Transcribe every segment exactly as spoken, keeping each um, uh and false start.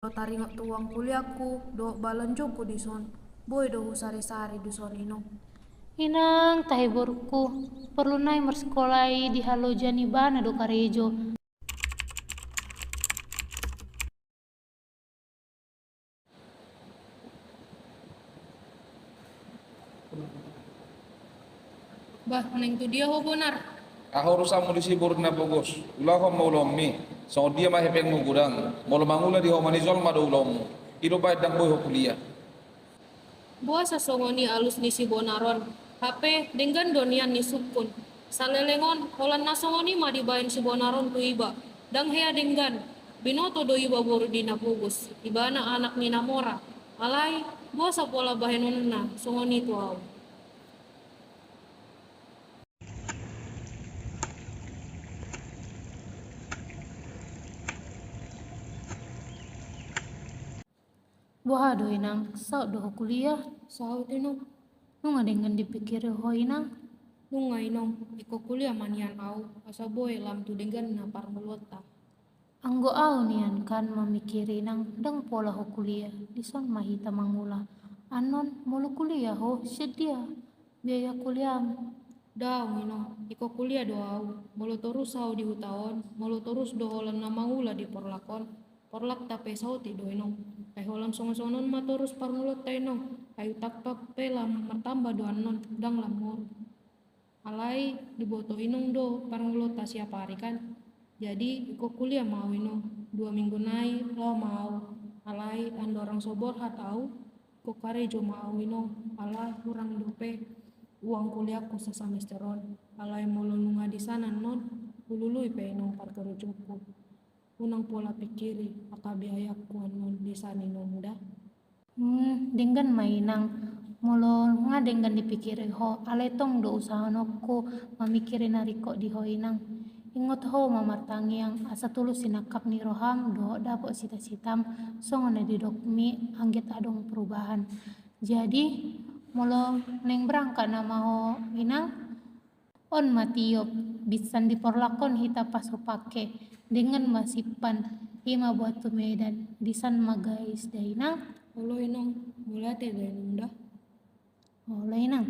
Molo taringot tu uang kuliahku dohot balanjoku dison, boi do husari-sari dison, Inong. Inang, tahe borungku, porlu nai marsikola i di haloja ni ibana do karejo. Bah, naeng tu dia ho, Bonar? Aha urusanmu disi, boru ni na pogos? Ulahon ma ulaonmi. Songon dia ma hepengmu godang? Molo mangula di hauma ni jolma do ulaonmu, i do baen ndang boi ho kuliah. Boasa songon i alus ni si Bonar on? Hape denggan do nian ni sungkun. Saleleng on, holan na songon i ma dibaen si Bonar on tu iba. Ndang hea denggan. Binoto do iba boru ni na pogos, ibana anak ni na mora. Alai, boasa pola bahenonna songon i tu ahu? Boha do, Inang, saut do ho kuliah? Saut, Inong. Nunga denggan dipikiri ho, Inang? Nunga, Inong, ingkon kuliah ma nian ahu, asa boi lam tu dengganna parngoluonta. Anggo ahu nian kan mamikiri, Inang, ndang pola ho kuliah, dison ma hita mangula. Annon molo kuliah ho, sian dia biaya kuliahmu? Daong, Inong, ingkon kuliah do ahu. Molo torus ahu di huta on, molo torus do holan na mangula di porlak on, porlakta pe saotik do, Inong. Ai holan songon-songon on ma torus parngoluonta, Inong. Ai utangta pe lam martamba do annon, ndang lam moru. Alai diboto Inong do parngoluonta siap ari kan. Jadi ingkon kuliah ma ahu, Inong. Dua minggu nai laho ma ahu. Alai andorang so borhat ahu, ingkon karejo ma ahu, Inong, ala hurang dope uang kuliahku sasamester on. Alai molo nunga disan annon, hulului pe, Inong, parkarejoku. Unang pola pikiri angka biayangku annon disan, Inong, da. Hmm, denggan ma, Inang. Molo nga denggan dipikiri ho, alai tong do usahononku mamikiri na ringkot di ho, Inang. Ingot ho ma martangiang asa tulus sinangkap ni roham dohot dapot sita-sitam, songon na didokmi, anggiat adong perubahan. Jadi, molo naeng berangkat nama ho, Inang, on ma tiop, binsan di porlak on hita pas hupake, denggan ma simpan, i ma buat tu Medan, disan ma gais da, Inang. Olo, Inong, mauliate da, Inong, da. Olo, Inang.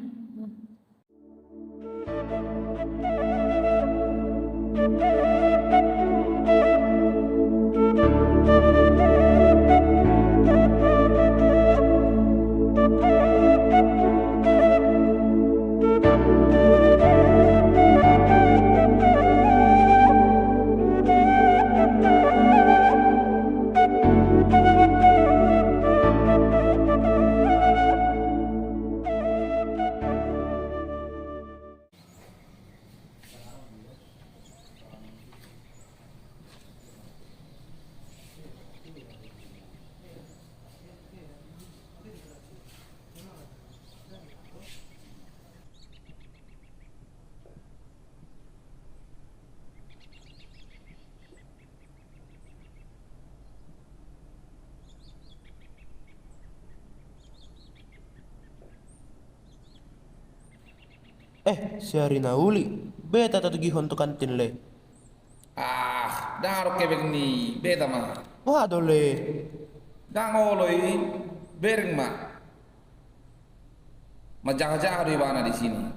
Eh, si ari na uli, beta tatogihon tu kantin, le. Ah, ndang adong hepeng ni beta ma. Boha do, le? Ndang olo i, bereng ma. Manjaha-jaha do ibana di sini.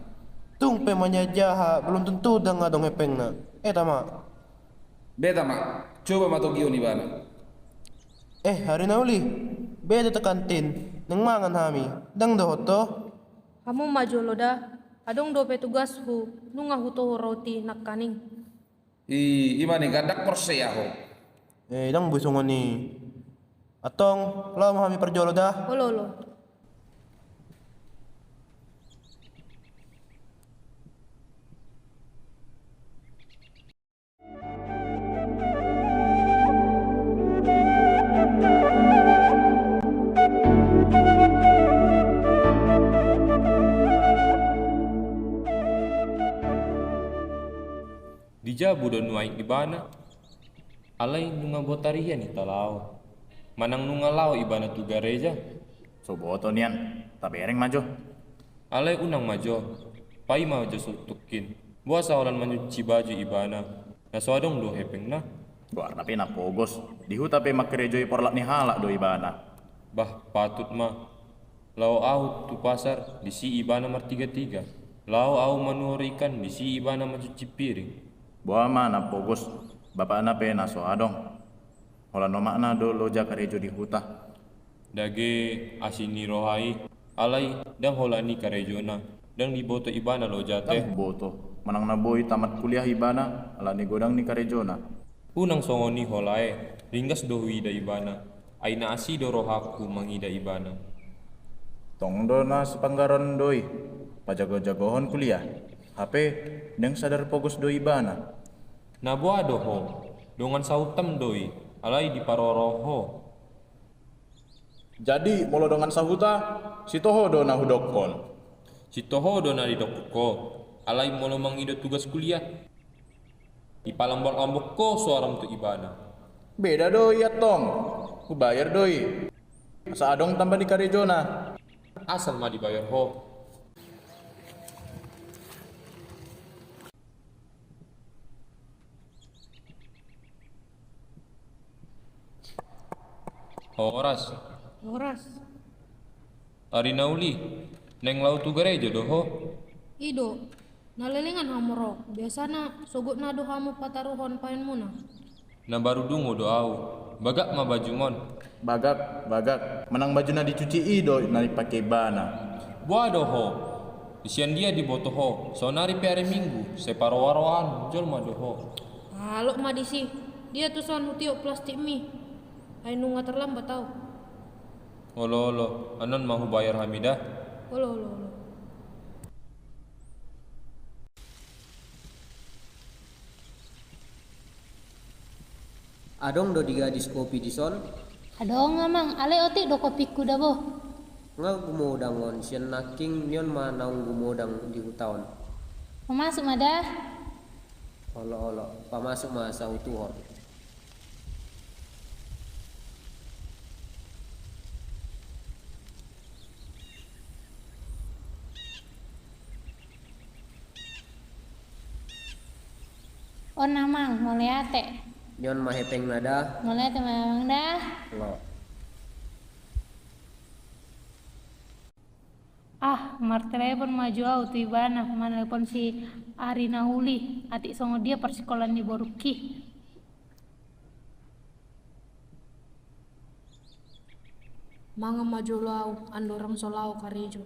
Tung pe manjaha-jaha, belum tentu ndang adong hepengna. Eta ma. Beta ma, coba ma togihon ibana. Eh, ari na uli, beta tu kantin, naeng mangan hami, ndang dohot ho? Hamu ma jolo da, adong dope tugashu, nunga hutohor roti nangkaning. I, i ma ni gandak porsea ho. Eh, ndang boi songon i. Antong, laho ma hami parjolo da. Olo, olo. Di jabu do nuaeng ibana. Alai nunga botar ia ni talaho. Manang nunga laho ibana tu gareja. So boto nian, tabereng ma jo. Alai unang ma jo. Paima jo sutungkin. Boasa holan manyuci baju ibana. Na so adong do hepengna. Goarna pe na pogos, di huta pe mangkarejoi porlak ni halak do ibana. Bah, patut ma. Laho ahu tu pasar, disi ibana martigatiga. Laho ahu manuhor ikan, disi ibana mancuci piring. Boha ma na pogos, bapakna pe na so adong. Holan omakna do loja karejo di huta. Dage asi ni roha i, alai ndang holan i karejona, ndang diboto ibana loja te. Ndang huboto, manang na boi tamat kuliah ibana, alani godang ni karejona. Unang songon i holan e, ringgas do huida ibana, ai na asi do rohangku mangida ibana. Tong do na sipanggaron do i, pajago-jagohon kuliah, hape ndang sadar pogos do ibana. Na boha do ho, dongan sahutam do i, alai diparoro ho. Jadi, molo dongan sahuta, sitoho do na hudokkon. Sitoho do na didokkon ho, alai molo mangido tugas kuliah, dipalambok-lambok ho suaram tu ibana. Beda do i antong, hubayar do i. Asa adong tamba ni karejona. Asal ma dibayar ho. Horas. Horas. Ari na uli, naeng laho tu gareja do ho? I do, na lelengan hamu ro, biasana sogotna do hamu pataruhon paenmuna. Na baru dungo do ahu. Bagak ma bajum on. Bagak, bagak. Manang baju na dicuci i do na dipake ibana. Boha do ho? Sian dia diboto ho? Saonari pe ari Minggu, sai paroa-roaan jolma do ho. Alok ma disi. Dia tuson hutiop plastikmi. Ai nunga terlambat ahu. Olo, olo, annon ma hubayar hami da. Olo, olo, olo. Adong do di gadis kopi dison? Adong, Amang, alai otik do kopingku dabo. Nga gumodang on, sian nangkin nion ma naung gumodang di huta on. Pamasuk ma da. Olo, olo, pamasuk ma sahutuhon. On, Amang, mauliate. Nion ma hepengna da. Mauliate ma, Amang, da. Lo. Ah, martelepon ma jo ahu tu ibana, manalepon si ari na uli, atik songon dia parsikolaan ni borungki. Mangan ma jolo ahu, andorang so laho karejo.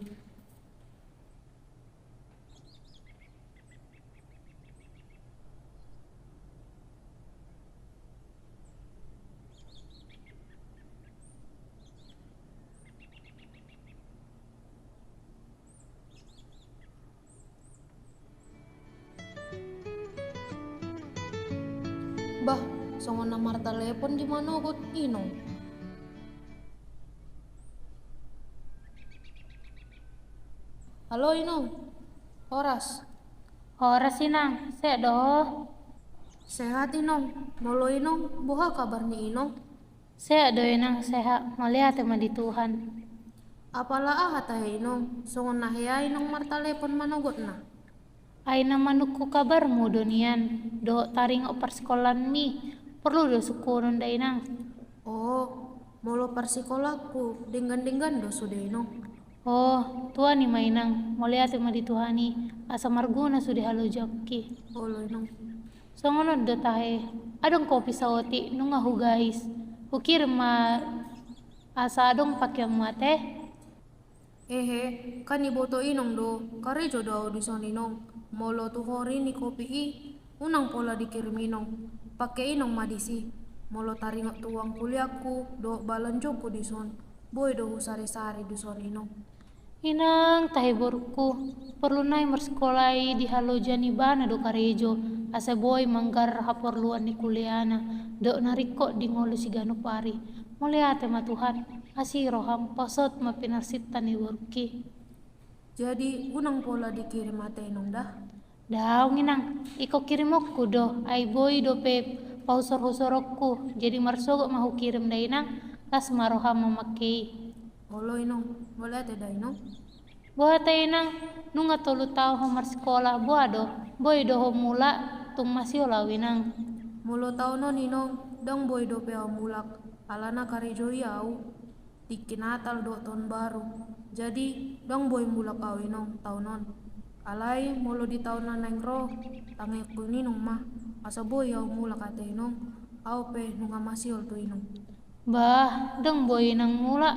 Bah, songon na martalepon di manogot, Inong. Halo, Inong. Horas. Horas, Inang. Sehat do ho? Sehat, Inong. Molo Inong, boha kabar ni Inong? Sehat do, Inang, sehat. Mauliate ma di Tuhan. Apala aha tahe, Inong? Songon na hea Inong martalepon manogotna. Ai na manungkun kabarmu do nian, dohot taringot parsikolanmi, porlu do sungkunon da, Inang. O, molo parsikolangku, denggan-denggan do sude, Inong. O, tuani ma, Inang, mauliate ma di Tuhan i, asa marguna sude halojaonki. Olo, Inong. Songon on do tahe, adong kopi saotik, nunga hugais, hukirim ma asa adong pakeonmu ate. Ehe, kan iboto Inong do, karejo do ahu dison, Inong. Molo tu hori ni kopi i, unang pola dikirim, Inong. Pake Inong ma disi. Molo taringot tu uang kuliahku dohot balanjoku dison, boi do husari-sari dison, Inong. Inang, tahe borungku, porlu nai marsikola i di haloja ni ibana do karejo, asa boi manggarar haporluan ni kuliahna, dohot na ringkot di ngolu siganup ari. Mauliate ma Tuhan, asi roham, pasaut ma pinarsinta ni borungki. Jadi, unang pola dikirim ate, Inong, da? Daong, Inang, ingkon kirimonku do, ai boi dope pahusor-husoronku, jadi marsogot ma hukirim da, Inang, las ma roham mamangke i. Olo, Inong, mauliate da, Inong. Boha ate, Inang, nunga tolu taon ho marsikola, boha do, boi do ho mulak, tung masihol ahu, Inang. Molo taon on, Inong, ndang boi dope ahu mulak, alana karejo i ahu tingki Natal dohot Taon Baru. Jadi, ndang boi mulak ahu, Inong, taon on. Alai molo di taon na naeng ro, tangiangkon Inong ma, asa boi ahu mulak ate, Inong. Ahu pe nunga masihol tu Inong. Bah, ndang boi Inang mulak.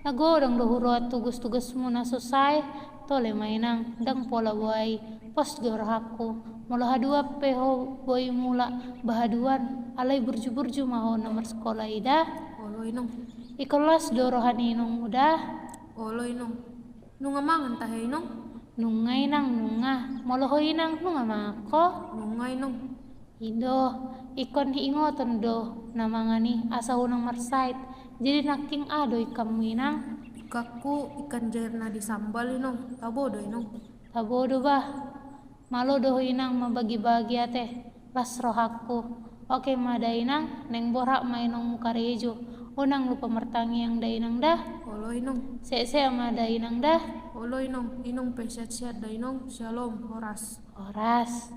Na godang do huroha tugas-tugasmu na so sae. Tole ma, Inang, ndang pola boha i. Pos do rohangku. Molo haduan pe ho boi mulak, bah haduan, alai burju-burju ma ho na marsikola i da. Olo, Inong. Ingkon las do roha ni inongmu da. Olo, Inong. Nunga mangan tahe, Inong? Nunga, Inang, nunga. Molo ho, Inang, nunga mangan ho? Nunga, Inong. I do, ingkon diingoton do na mangan i asa unang marsahit. Jadi nangkin aha do ingkanmu, Inang? Ingkanku ingkan jair na di sambal, Inong. Tabo do, Inong? Tabo do, bah. Malo do ho, Inang, mambagi-bagi ate. Las rohangku. Oke ma da, Inang, naeng borhat ma inongmu karejo. Unang lupa martangiang da, Inang, da. Olo, Inong. Sehat-sehat ma da, Inang, da. Olo, Inong. Inong pe sehat-sehat da, Inong. Syalom, horas. Horas.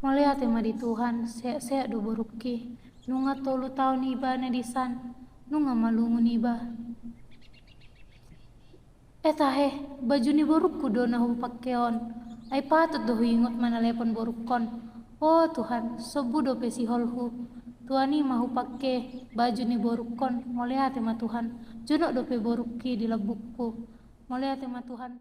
Mauliate ma di Tuhan, sehat-sehat do borungki. Nunga tolu taon ibana disan, nunga malungun iba. Eh tahe, baju ni borungku do na hupake on. Ai patut do huingot manalepon borungkon. O Tuhan, sombu dope siholhu. Tu an i ma hupake baju ni borungkon, mauliate ma Tuhan. Jonok dope borungki di lambungku. Mauliate ma Tuhan.